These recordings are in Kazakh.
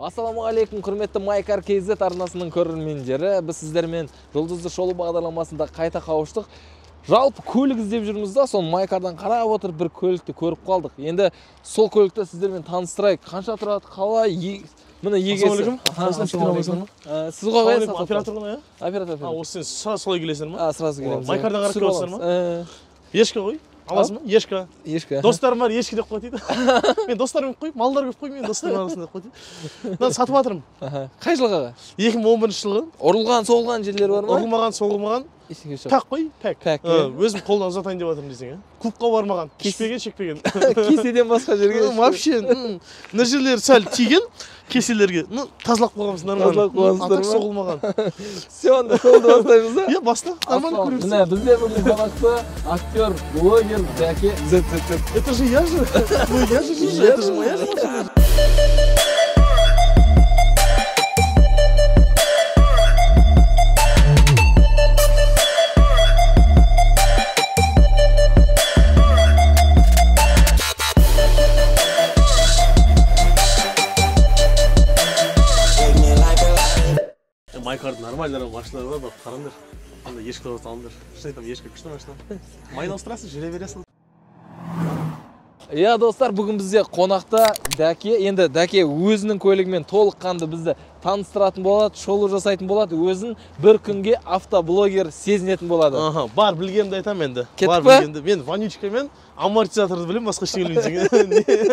Ассалаумағалейкум, құрметті Майкар KZ арнасының көрермендері. Біз сіздермен Жұлдызды шолу бағдарламасында қайта қауыштық. Жалпы көлік іздеп жүрміз да, соны Майкардан қарап отырып бір көлікті көріп қалдық. Енді сол көлікті сіздермен таныстырайық. Қанша тұрады, қалай, міне егесі. Ассалаумағалейкум. Сіз ғой қай оператор ғой, Оператор. Осы сен солай келесіңдер ма? Сразу келеміз. Майкардан қарап келіп отырсыңдар ма? Ешкі ғой. Аласың ба? Ешкі. Ешкі. Достарым бар, ешкі деп қойды дейді. Мен достарым көп қой, малдар көп қой, мен достарым арасында деп қойды. Мынаны сатып жатырмын. Қай жылғы? 2011 жылғы. Ұрылған, соғылған жерлері бар ма? Ұрылмаған, соғылмаған. Ештеңе жоқ. Пәк қой, пәк. Пәк. Өзім қолдан ұзатайын деп жатырмын десең, клубқа бармаған, ішпеген, шекпеген. Кеседен басқа жерге. Вообще, мына жерлері сәл тиген кеселерге. Ну, тазалап қойғанбыз нормально. Тазалап қойғансыздар ма? Соғылмаған. Все, онда қолды бастаймыз да? Иә, баста. Нормально көреміз. Міне, бізде бүгін қонақта актер, блогер Дәке ZZZ. Это же я же. Ну, я же, это же моя же машина. Майкардың нормальный машиналары бар, қараңдар. Анда ешкі алыңдар. Шын айтамын, ешкі күшті машина. Майын ауыстырасың, жүре бересің. Иә, достар, бүгін бізде қонақта Дәке. Енді Дәке өзінің көлігімен толыққанды бізді таныстыратын болады, шолу жасайтын болады, өзін бір күнге автоблогер сезінетін болады. Аха, бар білгенімді айтамын енді. Кеттік бар па? Білгенімді. Мен вонючкамен амортизаторды білемін, басқа ештеңе білмеймін.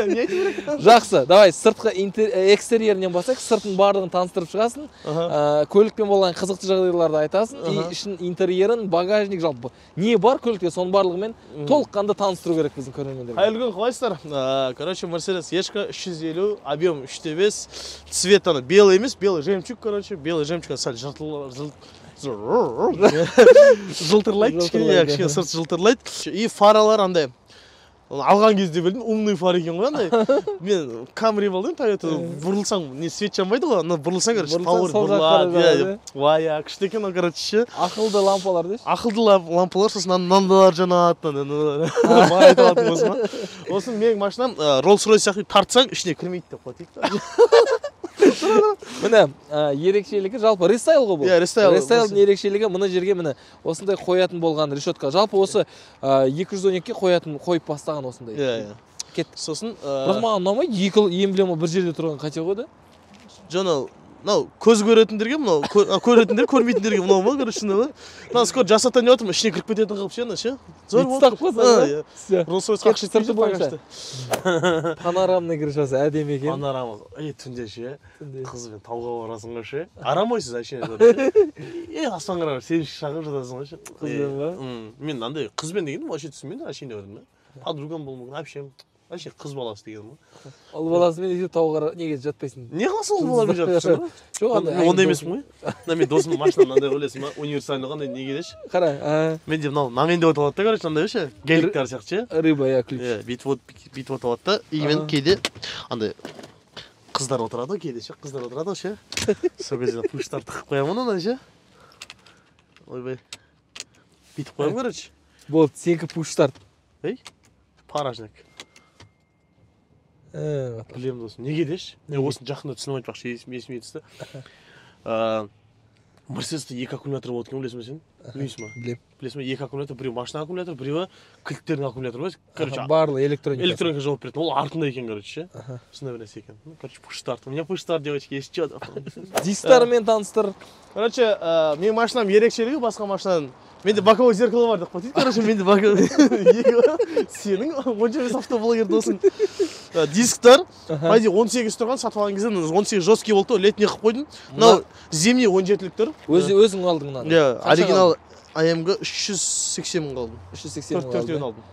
Не айту керек? Жақсы, давай сыртқы экстерьерінен бастайық, сыртын барлығын таныстырып шығасың. Көлікпен болған қызықты жағдайларды айтасың, и ішін интерьерін, багажник, жалпы не бар көлікте, соның барлығымен толыққанды таныстыру керек біздің көрермендерге. Қайырлы күн, қалайсыздар? Короче, Mercedes Ешка 350, объем 3,5, цвет ана белый емес, белый жемчуг, короче, белый жемчуг сәл жылтырлайды, кішкене, кішкене сырты жылтырлайды. И фаралар андай. Алған кезде білдім, умный фар екен ғой андай. Мен Camry болды, Toyota, бұрылсаң, не свет жанбайды ғой, ана бұрылсаң, короче, пауэр бұрылады. Вай, күшті екен, короче. Ақылды лампалар дейші? Ақылды лампалар, сосын мынандайлар жанады, мынандайлар. Айтып алатын болсын ба? Сосын менің машинам Rolls-Royce сияқты тартсаң, ішіне кірмейді деп қояды. Міне, ерекшелігі жалпы рестайл ғой бұл. Иә, рестайл. Рестайлдың ерекшелігі мына жерге міне осындай қоятын болған решетка. Жалпы осы 212-ге қоятын қойып бастаған осындай. Иә, иә. Кеттік. Сосын, бірақ маған ұнамайды, екі эмблема бір жерде тұрған қате ғой да? Жаңа, мынау көз көретіндерге, мынау көретіндер, көрмейтіндерге мынау ма, короче, мынау. Мынаны скоро жасатайын деп жатырмын, ішіне кіріп кететін қылып ше, ше. Зор болды. Ұстап қойсаң, да? Всё. Rolls-Royce қақшы сырты бойынша. Панорамный крышасы әдемі екен. Панорама. Ей, түнде ше, қызбен тауға барасың ғой ше. Арамайсыз әшейін. Ей, аспанға қарап семіз шағып жатасың ғой ше. Қызбен ба? Мен андай қызбен дегенді вообще түсінбеймін, әшейін деп отырмын да. Подругам болуы мүмкін, әпшем. Вообще қыз баласы деген ғой. Ұл баласымен өйтіп тауға неге жатпайсың? Не қыласың ұл баламен жатып? Жоқ, андай мен ондай емеспін ғой. Мына мен досымның машинаны мынандай ойлайсың ба? Универсальный қандай неге деші? Қара, Менде мынау намен деп аталады да, короче, мынандай ше, геликтер сияқты ше. Рыба, иә, ключ. Иә, бүйтіп аталады да. И мен кейде андай қыздар отырады ғой, кейде ше, қыздар отырады ғой ше. Сол кезде пуштар тығып қоямын ана ше. Ойбай. Бүйтіп қоямын, короче. Болды, сенікі пуштар. Ей, паражник. Білемін досым, неге деші? Мен осыны жақында түсініп айтпақшы, есіме түсті. Мерседесте екі аккумулятор болады екен, білесің бе сен? Білмейсің ба? Білемін. Білесің бе, екі аккумулятор, біреуі машина аккумулятор, біреуі кілттердің аккумуляторы бар. Короче, барлығы электроника. Электроника жауап беретін. Ол артында екен, короче, ше. Сондай бір нәрсе екен. Ну, короче, пуш-старт. У меня пуш-старт, девочки, есть что? Дисктарымен таныстыр. Короче, менің машинам ерекшелігі басқа машинадан. Менде боковой зеркало бар деп қойды. Короче, менде боковой сенің онша емес автоблогер досың. Дисктар, по идее, 18 тұрған, сатып алған кезде 18 жесткий болды, летний қылып қойдым. Мынау зимний 17-лік тұр. Өзің алдың мынаны? Иә, оригинал АМГ 380 мың алдым. 380 мың алдым. Төртеуін алдым.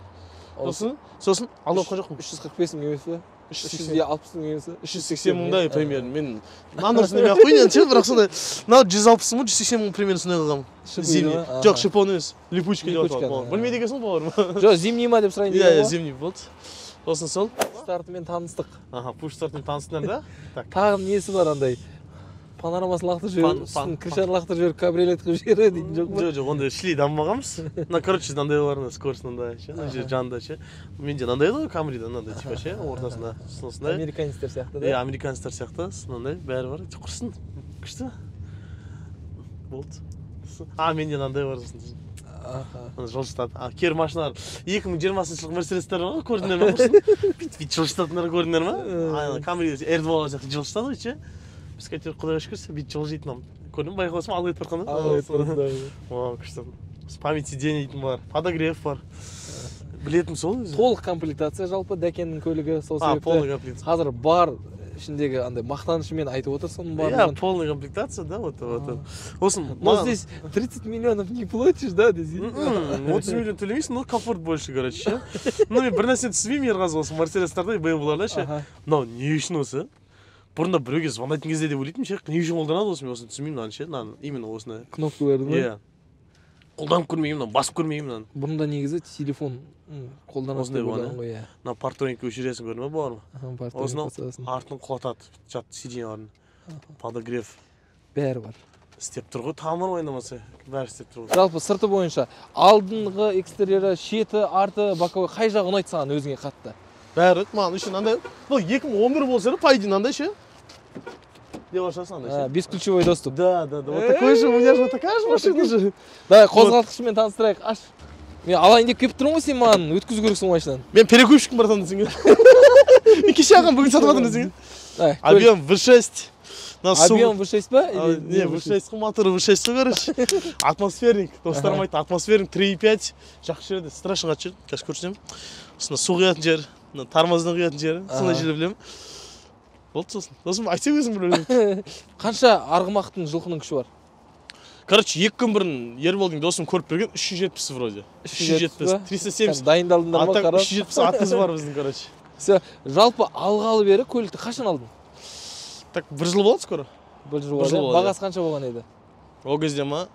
Сосын алдап қойған жоқпын. 345 мың емес пе? 360 мың емес пе? 380 мыңдай примерно. Мен мынаның ұрысын демей ақ қояйын енді ше, бірақ сондай мынау 160 мың, 180 мың примерно сондай қылғанмын. Зимний. Жоқ, шипон емес, липучка деп аталады. Білмейді екенсің ғой, бауырым. Жоқ, зимний ма деп сұрайын деген ғой. Иә, зимний болды. Сосын сол. Стартымен таныстық. Аха, пуш стартымен таныстыңдар да? Так. Тағы несі бар андай? Панорамасын лақтырып жіберіп, үстін крышаны лақтырып жіберіп, кабриолет қылып жібереді дейтін жоқ па? Жоқ, жоқ, ондай шли дамымағанбыз. Мына, короче, мынандай бар, мына скорость мынандай ше, мына жер жанында ше. Менде мынандай ғой, Камрида мынандай типа ше, ортасында осындай. Американецтер сияқты да? Иә, американецтер сияқты, мынандай бәрі бар. Құрсын, күшті. Болды. А, менде мынандай бар сосын. Жылжытады. А, кер машиналар 2020 жылғы Мерседестер бар ғой, көрдіңдер ма құрсын? Бүйтіп жылжытатындар көрдіңдер ма? Камри R2 сияқты жылжытады ғой ше. Біз әйтеуір құдайға шүкір, бүйтіп жылжитын ам. Көрдің бе, байқап отырсың, алға кетіп бара жатқанда? Алға кетіп бара жатқанда. О, күшті. Память сиденья дейтін бар, подогрев бар. Білетім сол өзі. Толық комплектация жалпы Дәкеннің көлігі, сол себепті. Полный комплектация. Қазір бар ішіндегі андай мақтанышымен айтып отыр соның барлығын. Иә, полная комплектация, да, вот, вот. Осын, Но здесь 30 миллионов не платишь, да, десең? 30 миллион төлемейсің, но комфорт больше, короче, ше. Ну, мен бір нәрсені түсінбеймін, Ерғазы, осы Мерседестарда, БМВ-ларда ше. Мынау не үшін осы? Бұрында біреуге звондайтын кезде деп ойлайтынмын ше, не үшін қолданады осы, мен осыны түсінбеймін мынаны ше, мынаны, именно осыны. Кнопкаларды ма? Иә. Қолданып көрмегенмін, мынаны басып көрмегенмін мынаны. Бұрында негізі телефон қолданады Осындай деп болған, ойлаған ғой, иә. Мына парктроникке өшіресің, көрдің бе, бауырым? Аха, парктроник Осыны қосасың. артын құлатады, жат сиденьяларын. Подогрев. Бәрі бар. Істеп тұр ғой, тамыр ойнамаса, бәрі істеп тұр ғой. Жалпы сырты бойынша алдыңғы экстерьері, шеті, арты, боковой қай жағы ұнайды саған өзіңе қатты? Бәрі маған үшін мынандай, бұл 2011 болса да, по идее, мынандай ше. Деп ашасың андай ше. Бесключевой доступ. Да, да, да. Вот такой же, у меня же вот такая же машина же. Давай, қозғалтқышымен таныстырайық, аш. Мен алайын деп келіп тұрмын ғой, сен маған өткізу керексің машинаны. Мен перекупщикпін, братан, десең. Мен кеше алғанмын, бүгін сатып жатырмын десең. Давай, Объем V6. Мына су- Объем V6 па? А, Или не, V6 қой, моторы V6 қой, короче. Атмосферник, достарым айтты, атмосферник 3.5. Жақсы жерде, страшно қатты жер, қазір көрсетемін. Осында су құятын жер, мына тормоздан құятын жері, сондай Аха. жерді білемін. Болды сосын. Сосын айтсаң өзің білесің. Қанша арғымақтың жылқының күші бар? Короче, 2 күн бұрын Ерболдың досым көріп берген 370 вроде. 370 ба? 370. Дайындалдыңдар ма, А так қарап? 370 атыз бар біздің, короче. Всё, жалпы алғалы бері көлікті қашан алдың? Так, бір жыл болады скоро. Бір жыл Бір жыл болды. болады, Бағасы қанша болған еді? Ол кезде ма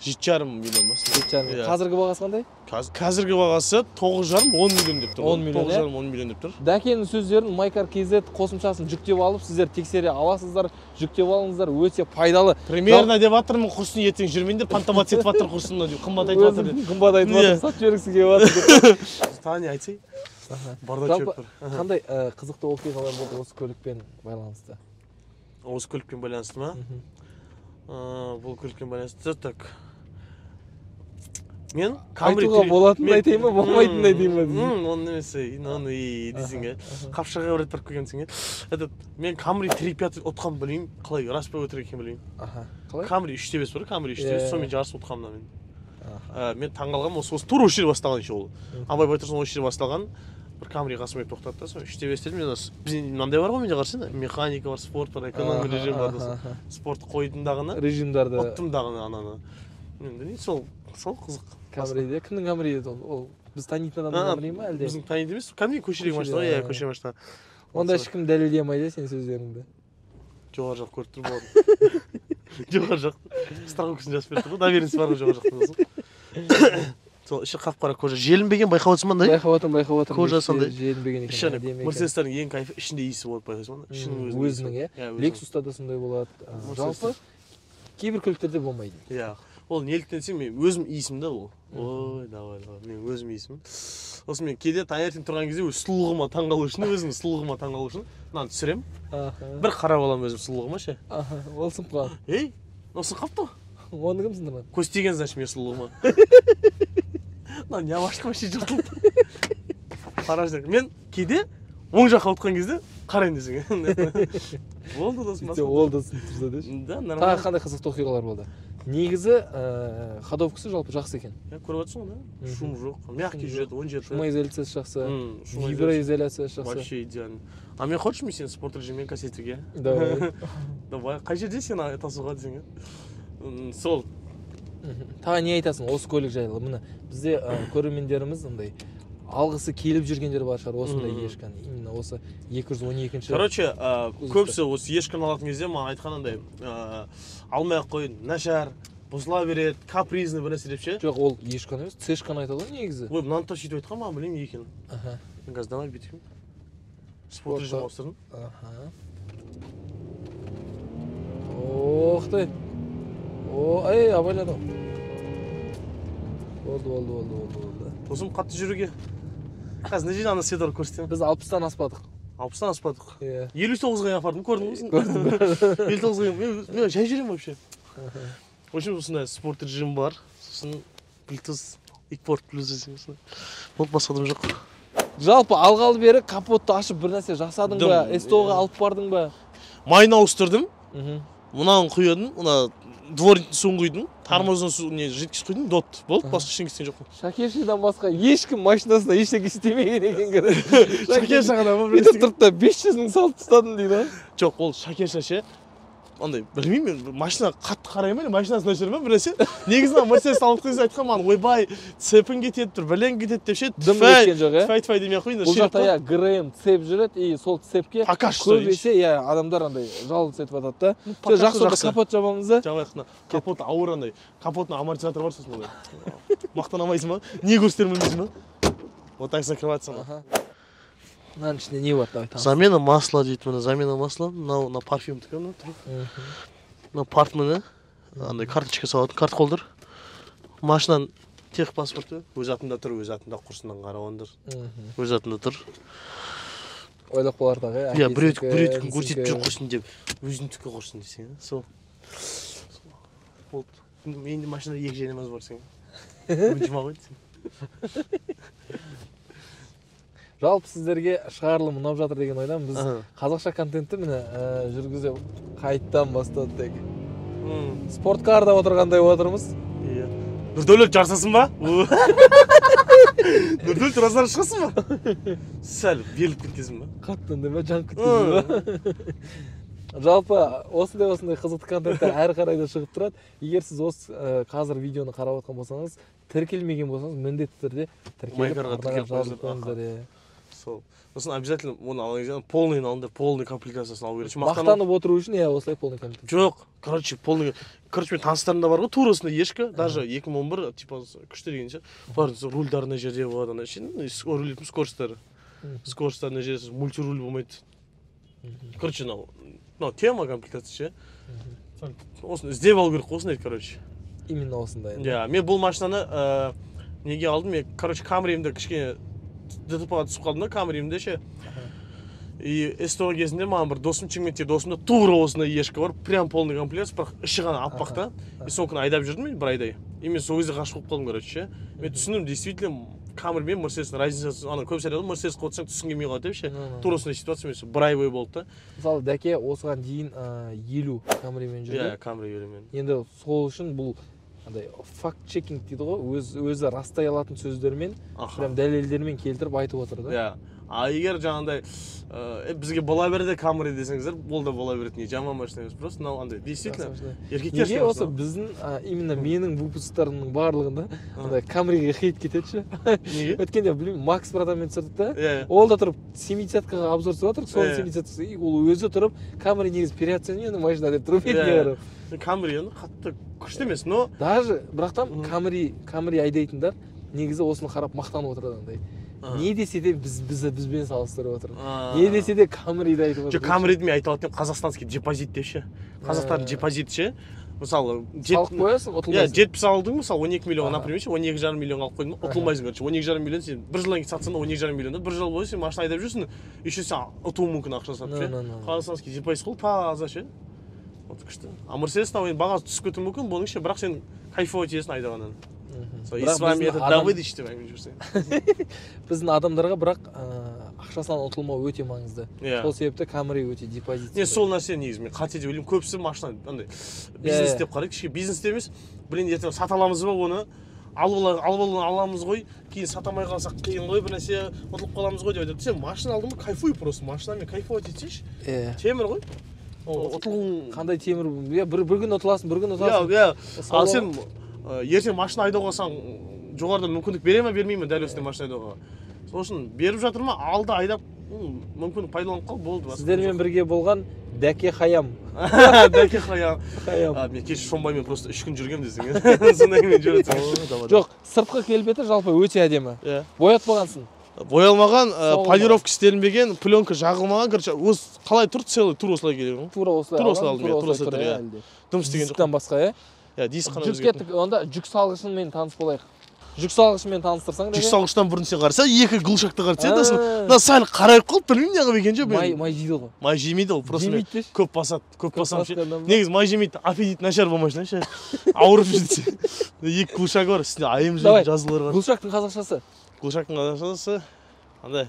7,5 миллион ба? 7,5. Иә. Қазіргі бағасы қандай? Қазіргі бағасы 9,5-10 миллион деп тұр. 10 миллион, Тоғыз иә? жарым, он миллион деп тұр. Дәкеннің сөздерін Майкар KZ қосымшасын жүктеп алып, сіздер тексере аласыздар, жүктеп алыңыздар, өте пайдалы. Примерно деп жатырмын, құрсын ертең жүрмеңдер, понтоваться етіп жатыр құрсын деп, қымбат айтып жатыр деп. Өзің қымбат айтып жатыр, Иә. сатып жібергісі келіп жатыр деп. Тағы не айтсай? Аха. Бардачок Жалпы, бар. қандай қызықты оқиғалар болды осы көлікпен байланысты? Осы көлікпен байланысты ма? Бұл көлікпен байланысты, так. Мен Camry Айтуға болатынын мен- айтайын ба, болмайтынын айтайын ба дейсің? Оны немесе, оны и дейсің, ә? Қапшағайға бір рет барып келгенсің, ә? Этот, мен Camry 3.5 ұтқанмын, білмеймін, қалай, рас па өтірік екенін білмеймін. Аха. Қалай? Camry үш те бес бар, Camry үш те бес, Иә. сонымен жарысып ұтқанмын мына мен. Аха. Мен таңғалғанмын, осы тура осы жерде басталған еще ол. Абай Байтұрсынов осы жерде басталған. Бір Camry қасыма келіп тоқтады да, сол үш те бес дедім, мен осы, бізде мынандай бар ғой менде, қарасana, механика бар, спорт бар, эконом режим бар, Аха, аха. Спорт қойдым дағыны, Режимдарды ұттым дағыны ананы. Мен білмеймін, сол қызық. Camry'де кімнің Camry еді ол? Ол біз танитын адамның А, Camry ма әлде? Біздің танитын емес, кәдімгі көшедегі Көшеде, машина ғой, иә, а. көше машина. Онда ешкім дәлелдей алмайды сенің сөздеріңді. Жоғары жақ көріп тұр болады. Жоғары жақ страховкасын жазып беріп тұр ғой, доверенность бар ғой жоғары жақтан сосын. Сол іші қап-қара кожа. Желінбеген байқап отырсың ба андай? Байқап отырмын, байқап отырмын. Кожа Іші сондай. Желінбеген екен, Іші ана әдемі екен. Мерседестердің ең кайфы ішінде иісі болады, байқайсың ба? Ішінің өзінің Өзінің, иісі иә? болады. Иә, өзінің. Lexus'та да сондай болады. Mercedes. Жалпы кейбір көліктерде болмайды. Иә. Ол неліктен десең, мен өзім иісім да ол. Ой, давай, давай, мен өзім иісім. Сосын мен кейде таңертең тұрған кезде өз сұлулығыма таңғалу үшін, өзімнің сұлулығыма таңғалу үшін мынаны түсіремін. Аха. Бір қарап аламын өзім сұлулығыма ше. Аха, ол сынып қалған. Ей, мынау сынып қалыпты ғой. Оны кім сындырған? Көз тиген, значит, мен сұлулығыма. Мынау не ашты вообще жыртылды. Қарашы, мен кейде оң жаққа отқан кезде қарайын десең. Болды досым, Сөйтсе, ол да сынып тұрса деші. Да, Тағы нормально. қандай қызықты оқиғалар болды? Негізі, ходовкасы жалпы жақсы екен. Иә, көріп отырсың ғой, да? Шум жоқ, мягкий Шум жүреді, 17. Шумоизоляциясы жақсы, Шумоизоляция. виброизоляциясы жақсы. Вообще идеально. А мен хочешь, мен сені спорт режиммен кассетіге? Давай. Давай. Қай жерде сен тасуға десең, ә? Сол. Тағы не айтасың осы көлік жайлы? Міне, бізде көрермендеріміз андай алғысы келіп жүргендер бар шығар осындай ешканы. Именно осы 212-ші. Короче, Кузовта. көбісі осы ешкіні алатын кезде маған айтқан андай, алмай ақ қой, нашар, бұзыла береді, капризный бір нәрсе деп ше. Жоқ, ол ешкіні емес, цешканы айтады ғой негізі. Ой, мынаны да сөйтіп айтқан, маған білмеймін не екенін. Аха. Мен қазір давай бүйтейін. Спорт режим ауыстырдым. Аха. Ох ты. О, ей, абайладым. Болды, болды, болды, болды, болды. Досым, қатты жүруге. Қазір не жерде ана седор көрсетемін. Біз 60-тан аспадық. 60-тан аспадық. Иә. 59-ға апардым, көрдің бе? Көрдім. 59-ға. Мен жай жүремін вообще. В общем, осындай спорт режим бар. Сосын Bluetooth, iPort Plus десең осындай. Болды, басқа дым жоқ. Жалпы алғалы бері капотты ашып бір нәрсе жасадың ба? Дым. СТО-ға алып бардың ба? Майын ауыстырдым. Мынаны құйдым, мына дворниктің суын құйдым, тормоздан су, не, жидкость құйдым, дот. Болды, басқа ештеңе істеген жоқпын. Шакешидан басқа ешкім машинасына ештеңе істемеген екен, короче. Шакеша ғана ма, бір Бүйтіп тұрды да 500 мың салып тастадым дейді ғой. Жоқ, ол Шакеша ше, андай, білмеймін мен, машина қатты қараймын, машинасы нашар ма, бір нәрсе. Негізі мына Мерседес алып келсе айтқан маған, ойбай, цепің кетеді, бір бәлең кетеді деп ше. Дым Тфәй, кеткен жоқ, иә? Тфәй, тфәй демей ақ қояйын, Бұл ширек жақта қой. иә, ГРМ цеп жүреді, и сол цепке Пока что көбінесе иә, адамдар андай жаловаться етіп жатады да. Ну, пока Жақсы, что онда жақсы. Капот жабамыз да. Жабайық, мына капот ауыр андай. Капотының амортизаторы бар сосын мындай. Мақтана алмайсың ба? Не көрсетерін білмейсің ба? Вот так закрывается она. Аха. Мынаның ішінде не бар, давай таныс. Замена масла дейді, міне, замена масла. Мынау мына парфюмдікі мына тұр. Мына портмоне, андай карточка салатын карт холдер. Машинаның техпаспорты өз атында тұр, өз атында, құрсынан қарап. Өз атында тұр. Ойлап қалар тағы, иә. Иә, Әкесінікі, біреудікін көрсетіп жүр інісінікі. Құрсын деп. Өзінікі құрсын десең, сол. Болды. Менде машинада екі жайнамаз бар сен. Бүгін жұма ғой десең. Жалпы сіздерге шығарылым ұнап жатыр деген ойдамын. Біз Аха. қазақша контентті міне жүргізе қайттан бастадық тек. Спорткарда отырғандай отырмыз. Иә. Нұрдәулет, жарысасың ба? Нұрдәулет, раздар шығасың ба? Сәл беріліп кеткенсің ба? Қатты андай ма, жанып кеткенсің ба? Жалпы осындай осындай қызықты контенттер әрі қарай да шығып тұрады. Егер сіз осы қазір видеоны қарап отқан болсаңыз, тіркелмеген болсаңыз, міндетті түрде тіркеліп, Майкарға арнаға тіркеліп жазылып қойыңыздар. қойыңыздар, иә. Сол. Сосын обязательно оны алған кезде полныйын алыңдар, полный комплектациясын алу керек. Мақтанып отыру үшін, иә, осылай полный комплект. Жоқ, короче, полный. Короче, мен таныстарымда бар ғой, тура осындай ешкі, даже 2011, типа, күшті деген ше. Олардың рульдары мына жерде болады, ана ше, руль скоростары. Скоростары мына жерде, мультируль болмайды. Короче, мынау тема комплектация ше. Осыны іздеп алу керек қой, осындай, короче. Именно осындай. Иә, мен бұл машинаны неге алдым? Мен, короче, Камримді кішкене ДТП-ға түсіп қалдым да, Камримде ше. И СТО кезінде маған бір досым, Шымкентте досымда тура осындай ешкі бар, прям полный комплект, бірақ іші ғана аппақ та. И сол күні айдап жүрдім мен бір айдай. И мен сол кезде ғашық болып қалдым, короче, ше. Мен түсіндім, действительно, Камри мен Мерседестің разницасы, ана көбісі айтады ғой, Мерседес қойсаң түскің келмей қалады деп ше. Тура осындай ситуация мен сол бір ай бойы болды да. Мысалы, Дәке осыған дейін 50 Камримен жүрді. Иә, Камри 50-мен. Енді сол үшін бұл андай факт чекинг дейді ғой, өз өзі растай алатын сөздермен, прям дәлелдермен келтіріп айтып отыр да. Иә. А егер жаңағындай бізге бола берді Камри десеңіздер, ол да бола береді, не жаман машина емес, просто мынау андай действительно Жақсы машина. еркектер Неге осы біздің именно менің выпусктарымның барлығында андай Камриге хейт кетеді ше? Неге? Өткенде білмеймін, Макс братанмен түсірдік та, Иә. ол да тұрып семидесяткаға обзор түсіріп жатыр, соның Иә. семидесяткасы, и ол өзі тұрып Камри негізі переоцененный машина деп тұрып бетіне Иә. қарап. Камри енді қатты күшті емес, но Даже бірақ та Камри айдайтындар негізі осыны қарап мақтанып отырады андай. Не десе де бізбен салыстырып отыр. Не десе де Камриді айтып отыр. Жоқ, Камриді мен айта алатын едім, қазақстанский депозит деп ше. Қазақтардың депозиті ше. Мысалы, Салып қоясың, иә, ұтылмайсың. 70 алдың, мысалы, 12 миллионға, например, ше, 12,5 миллионға алып қойдың, ұтылмайсың, короче. 12,5 миллион сен бір жылдан кейін сатсаң да 12,5 миллион да, бір жыл бойы сен машина айдап жүрсің, еще сен ұтуың мүмкін ақша сатып ше. Ну, ну, ну. Қазақстанский депозит қой, таза ше. Вот күшті. А Мерседес мынау енді бағасы түсіп кетуі мүмкін, бұның ше, бірақ сен кайфовать етесің айдағаннан. Сол, и Бірақ с вами біздің это Давыдыч деп әңгіме жүрсең. Біздің адамдарға бірақ ақшасынан ұтылмау өте маңызды. Иә. Сол себепті Камри өте депозит. Не, сол нәрсе негізі мен қате деп ойлаймын. Көбісі машина андай бизнес Иә, деп қарайды. Кішкене бизнес те емес. Блин, ертең сата аламыз ба оны? Алып аламыз ғой, кейін сата алмай қалсақ қиын ғой, бір нәрсе ұтылып қаламыз ғой деп айтады. Сен машина алдың ба, кайфуй просто, машинамен кайфовать етсейші. Иә. Темір ғой. Ол ұтылғың Қандай темір? Иә, бір күн ұтыласың, бір күн Иә, ұтасың. иә. Сол Ал сен ертең машина айдауға саған жоғарыдан мүмкіндік бере ме, бермей ме дәл осындай машина айдауға? Сол үшін беріп жатыр ма, алды айдап, мүмкін пайдаланып қал, болды. Басқа Сіздермен бірге болған Дәке Хаям. Дәке Хаям. Хаям. А, мен кеше Шомбаймен просто 3 күн жүргенмін десең. Сондай мен жүресің. Жоқ, сыртқы келбеті жалпы өте әдемі. Иә. Боятпағансың. Боялмаған, полировка істелінбеген, пленка жағылмаған, короче, осы қалай тұр, целый тур осылай келген. Тура осылай. Тура осылай алдым, тура осылай тұр, иә. Дым істеген жоқ. Дисктен басқа, иә? Иә, диск қана Жүріп өзгертті. кеттік, онда жүк салғышымен таныс болайық. Жүк салғышымен таныстырсаң Жүк салғыштан бұрын сен қараса, екі глушакты қараса, сосын мына сәл қарайып қалып, білмеймін неғып екен ше. Май жейді ғой. Май жемейді ол, просто мен Жемейді деші. көп басады, көп басамын ше. Басқаннан ба? Негізі май жемейді, аппетит нашар болмай ше. Ауырып жүрсе. Екі глушагы бар, үстінде АМЖ Давай. жазулар бар. Глушактың қазақшасы. Глушактың қазақшасы қандай?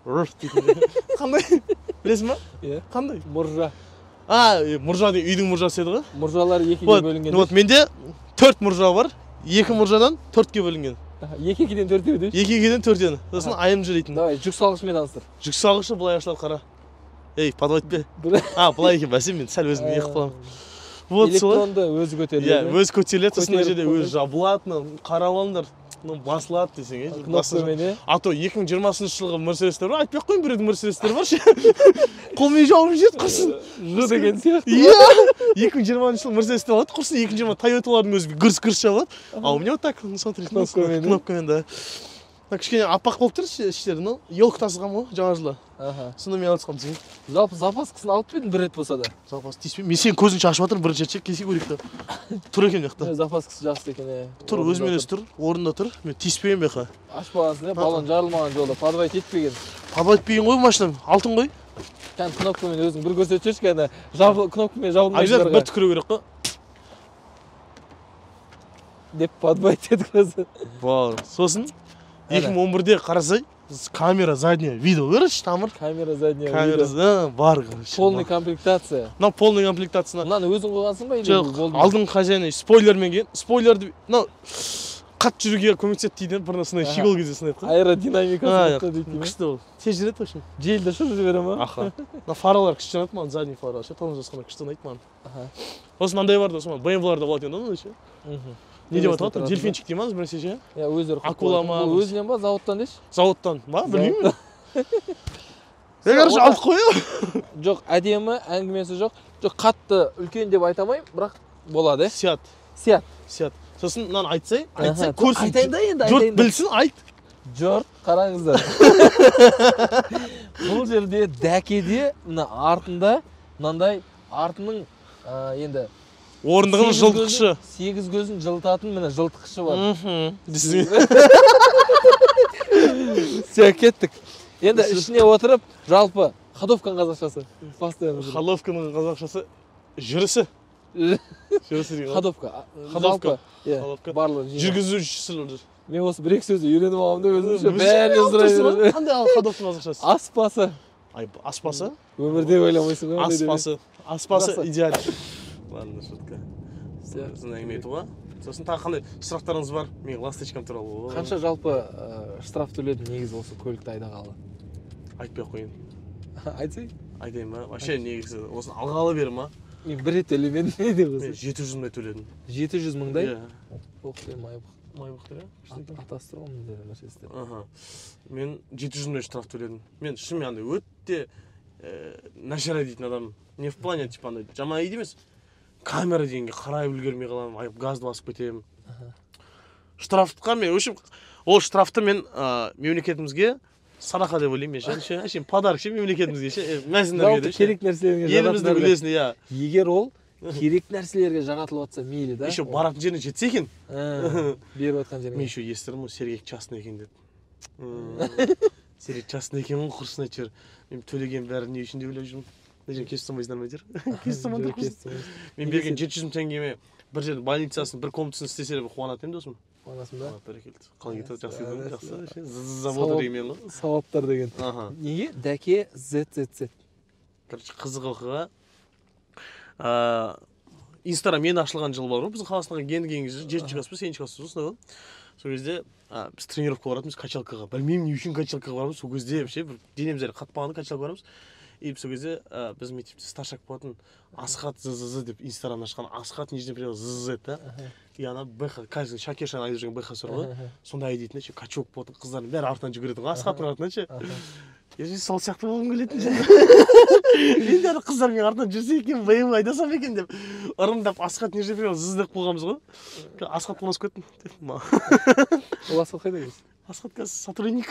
Рф дейтін. Қандай? Білесің ба? Иә. Қандай? Мұржа. А, мұржа деген үйдің мұржасы еді ғой. Мұржалар екіге Вот, бөлінген. вот менде 4 мұржа бар. 2 мұржадан 4-ке бөлінген. Екі екіден төртеу деші. 2 екіден төртеу. Сосын АМЖ дейтін. Давай, жүк салғышымен таныстыр. Жүк салғышы былай ашылады, қара. Ей, подводь. Бір- А, былай екен, бәсе, мен сәл өзім неғып қаламын. Вот солай. Электронды өзі көтеріледі. Иә, өзі көтеріледі, сосын мына Көтеріп жерде қойып. өзі жабылады, мына қарап алыңдар. Мынау басылады десең, е, Кнопкамен, е? А то 2020 жылғы Мерседестер бар, айтпай ақ қояйын, біреудің Мерседестері бар ше. Қолмен жауып жібереді, құрсын. Ж деген сияқты. Иә, 2020 жылы Мерседестер алады, құрсын, 2020 Тойоталардың өзі гүрс-гүрс жабылады. А у меня вот так, ну смотри, Кнопкамен, е? кнопкамен, да. Мына кішкене аппақ болып тұр іштері, ну, елка тасыған ғой жаңа жылы. Аха. Сонда мен алып түсқанмын. Жалпы запаскасын алып па едің бір рет болса да? Запас тиіспей. Мен сенің көзіңше ашып жатырмын, бірінші рет ше, келсе көрейік та. Тұр екен мына жақта. Запаскасы жақсы екен, е. Тұр, Орнында өзімен өзі тұр, орнында тұр. Мен тиіспеймін бұл жаққа. Ашпағансың, е, баллон жарылмаған жолда, подводить етпеген. Подводить етпеген ғой машинам, алтын ғой. Кәні кнопкамен өзің бір көрсетіп жіберші, кәні кнопкамен Обязательно жабылмайтындарға бір түкіру керек қой. деп подводить еткізді. Бар. Сосын 2011-де қарасай, камера задняя видео, короче, тамыр. Камера задняя Камера, видео. да, бар, короче. Полный комплектация. Мынау полный комплектация. Мынаны өзің қойғансың ба или Жоқ, болды ма? алдыңғы хозяины спойлермен келген. Спойлерді, мынау қатты жүруге көмектеседі дейді, бір сондай Аха. щегол кезде сондай қой. Аэродинамикасы А, мықты дейді ме? Күшті ол. Тез жүреді, в общем. Желді ұшырып жібере ма? Аха. Мына фаралар күшті жанады маған, задний фаралар ше, тормоз басқанда күшті ұнайды маған. Аха. Сосын мынандай бар да, сосын BMW-ларда болады екен да, мынандай ше. Мхм. Не деп Төбесінде аталады? тұратын Дельфинчик дей ма, бір нәрсе ше? Иә, өздері қойып Акула қоятын. ма? Бұл өзінен ба, зауыттан деші? Зауыттан ба, білмеймін. Е, короче, алдық қой. Жоқ, әдемі, әңгімесі жоқ. Жоқ, қатты үлкен деп айта алмаймын, бірақ болады, е? Сият, Сият. сият. Сосын мынаны айтсай, айтсай, Аха, көрсін. Айтайын да енді, Жұрт айтайын да. білсін, айт. Жұрт, қараңыздар. Бұл жерде дәкеде мына артында мынандай артының енді Орындығының сегіз жылытқышы. Сегіз көзін жылытатын міне жылытқышы бар. Мхм. Десең. Все, кеттік. Енді ішіне отырып, жалпы ходовканың қазақшасы. Постоянно. Ходовканың қазақшасы жүрісі. Жүрісі деген ғой. Ходовка. Ходовка. Жалпы, иә, Ходовка. барлығы жинақ. Жүргізушісі. Мен осы бір екі сөзді үйреніп алғанмын да өзімше Өзің бәріне алып сұрай тұрсың ғой. беремін. Қандай ал ходовканың қазақшасы? Аспасы. Ай, аспасы? Өмірде ойламайсың ғой. ондай деп. Аспасы. Аспасы Жақсы. идеаль. Ладно, шутка. Всё. Сосын әңгіме айтуға. Сосын тағы қандай сұрақтарыңыз бар? Менің ласточкам туралы. Қанша жалпы штраф төледің негізі осы көлікті айдағалы? Айтпай ақ қояйын. Айтсай. Айтайын ба? Вообще негізі осыны алғалы бері ма? Мен бір рет төлемедім не деп Мен осы. 700 мыңдай төледім. 700 мыңдай? Иә. Ох ты, Майбах. Майбах иә? Күшті екен. Атасы тұр ғой мында Мерседестер. Аха. Мен 700 мыңдай штраф төледім. Мен шынымен андай өте нашар айдайтын адам. Не в плане типа андай жаман айдайды емес. Камера дегенге қарай үлгермей қаламын, айып газды басып кетемін. Штрафқа мен, в общем, ол штрафты мен мемлекетімізге садақа деп ойлаймын мен ше, ше, ше, подарок ше мемлекетімізге ше, мәзіндерге Жалпы де ше. керек нәрселерге Еліміздің жаратылар- үлесіне, иә. Егер ол керек нәрселерге жаратылып жатса мейлі да. Еще баратын жеріне жетсе екен. Беріп жатқан жеріңе. Мен еще естідім ғой, Сергек частный екен деп. Сергек частный екен ғой, құрсын әйтеуір. Мен төлеген бәрі не үшін деп ойлап жүрмін. Мына жерге кесіп салмайсыңдар ма әйтеуір? Кесіп салмаңдар Жоқ, құрсын. кесіп салмайсың. Мен берген 700 мың теңгеме бір жердің больницасын, бір комнатасын істесе де қуанатын едім досым. Қуанасың ба? Қуанат, бәрекелді. Қалай кетеді? Жақсы Жақсы, кетеді, жақсы. жақсы. Ше, заводы Сауап. деген мен ғой. Сауаптар деген. Аха. Неге дәке ZZZ? Короче, қызық оқиға. Инстаграм енді ашылған жыл бар ғой, біздің қазақстанға енді келген кезде, жетінші класс па, сегізінші класс па, сондай ғой. Сол кезде біз тренировкаға баратынбыз, качалкаға. Білмеймін не үшін качалкаға барамыз. Сол кезде вообще бір денеміз әлі қатпаған, качалкаға барамыз. И сол кезде біздің мектепте старшак болатын Асхат ЗЗЗ деп Инстаграмда ашқан Асхат нижний предел ЗЗЗ да. И ана БХ, қазір Шакешаны айтып жүрген БХ сұр ғой. Сондай айдайтын ше, качок болатын, қыздардың бәрі артынан жүгіретін ғой, Асхаттың артынан ше. Я сол сияқты болғым келетін ше. Енді ана қыздар менің артынан жүрсе екен, BMW айдасам екен деп ырымдап Асхат нижний предел ЗЗ деп қойғанбыз ғой. Асхат ұнасып кеттім. Ол Асхат қайда қазір? Асхат қазір сотрудник.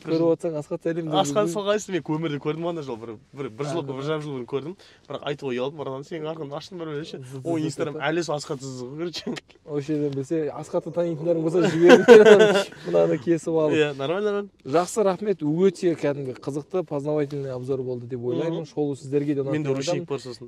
Көріп отырсаң, Асхат, сәлем. Асхат, сол қайсысы? Мен өмірде көрдім ана жолы, бір жыл, 1,5 жыл бұрын көрдім, бірақ айтуға ұялдым. Братан, сенің арқаңда аштым бір ше. О, Инстаграм әлі сол Асхат ғой, короче. Осы жерден білсе, Асхатты танитындарың болса, жіберіңдер мынаны кесіп алып. Иә, нормально, нормально. Жақсы, рахмет, өте кәдімгі қызықты, познавательный обзор болды деп ойлаймын. Шолу сіздерге де ұнады Менде деп ручник айтамын. бар сосын.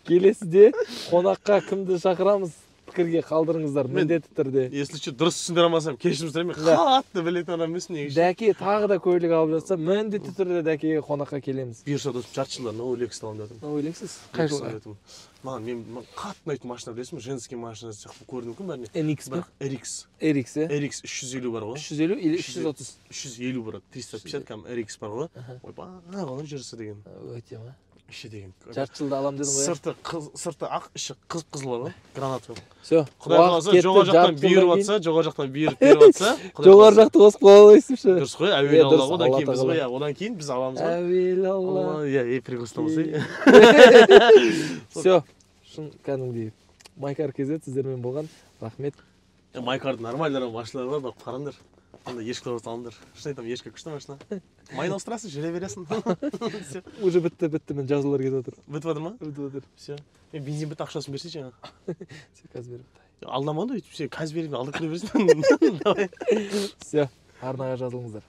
Келесіде қонаққа кімді шақырамыз, пікірге қалдырыңыздар міндетті түрде. Если что, дұрыс түсіндіре алмасам, кешірім сұраймын, мен Да. қатты білетін адам емеспін негізі. Дәке тағы да көлік алып жатса, міндетті түрде Дәкеге қонаққа келеміз. Бұйырса, досым, жарты жылда новый Лексус аламын деп жатырмын. Новый Lexus қай Lexus жылғы? алып жатырмын. Маған, мен маған қатты ұнайтын машина, білесің бе, женский машина сияқты көрінуі мүмкін бәріне. NX па? Бірақ RX. RX, иә. RX 350 бар ғой. 350 или 330? 350 бар, 350 кәдімгі RX бар ғой. Ойбай, оның жүрісі деген, Өте ма? іші деген. Жарты жылда аламын дедің ғой, иә? Сырты сырты ақ, іші қыз қызыл бар ғой, гранатовый. Все. Құдай қаласа, жоғары жақтан бұйырып жатса, жоғары жақтан бұйырып беріп жатса, Құдай Жоғары қаласа. жақты қосып қоя аласың. Дұрыс қой, әуелі Иә, Алла дұрыс, ғой, одан Алла кейін біз тағала. ғой, иә, одан кейін біз аламыз ғой. Әуелі Алла. Алла, иә, ей, прикол ұстамасай. Все, шын кәдімгідей Майкар KZ сіздермен болған, рахмет. Майкардың нормальный машиналар бар, барып қараңдар. Анда ешкі алыңдар, шын айтамын, ешкі күшті машина, майын ауыстырасың, жүре бересің. Все. Уже бітті, бітті, міне, жазулар кетіп жатыр. Бітіп жатыр ма? Бітіп жатыр. Все, мен бензин бітті, ақшасын берсейші жаңа. Все, қазір беремін. Алдамады өйтіп, сен қазір беремін, алдап кіре бересің, давай. Все, арнаға жазылыңыздар.